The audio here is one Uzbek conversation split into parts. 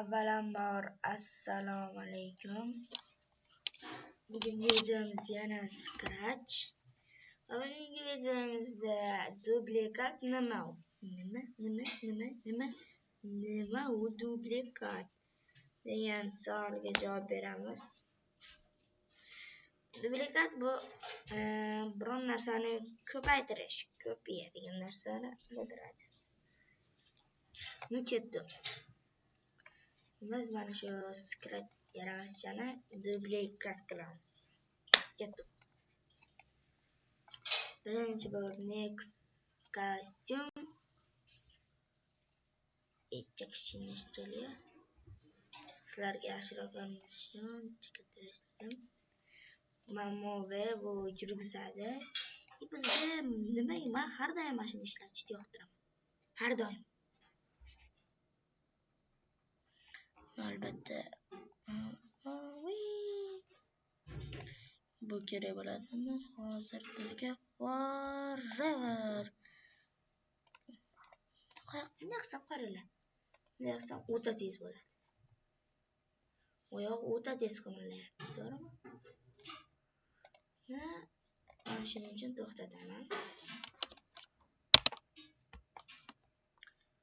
Avvalambor assalomu alaykum. Bugungi videomiz yana Scratch. Bugungi videomizda duplikat nima u? Nima u duplikat degan savolga javob beramiz. Duplikat bu biron narsani ko'paytirish, kopiya degan narsani bildiradi. Nu ketdi. Biz mana shu Scratch yaramazchani duplikat qilamiz. Ketdi. Birinchi bo'lib next costume. Kichkinlashtirildi. Sizlarga yaxshiroq ko'rinishi uchun chekattirdim. Move bu yurgizadi. Bizga nimaga men har doim mana shuni ishlatishni yoqtiraman. Har doim. Albatta bu kerak bo'ladi. Hozir bizga forever. Bunday qilsam qaranglar. Bunday qilsam o'ta tez bo'ladi. Oyoq o'ta tez qimirlayapti, to'g'rimi? Mana shuning uchun to'xtataman.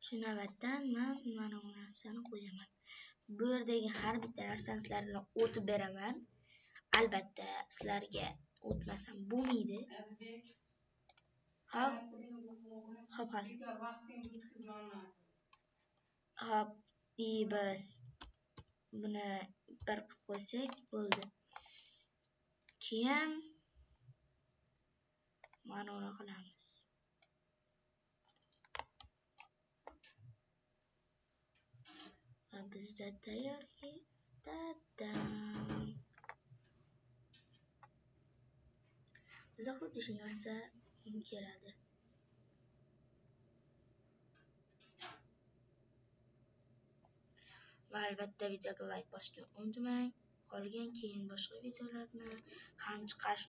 Shu navbatdan men mana bu narsani qo'yaman. Bu yerdagi har bitta narsani sizlar bilan o'tib beraman. Albatta sizlarga o'tmasam bo'lmaydi. Hop. Hop, hozir. Hop, biz buni bir qilib qo'ysak bo'ldi. Keyin mana uni qilamiz. Va bizda tayyorki, tadam. Bizga xuddi shu narsa keladi. Va albatta videoga like bosishni unutmang. Qolgan keyin boshqa videolarni ham chiqarish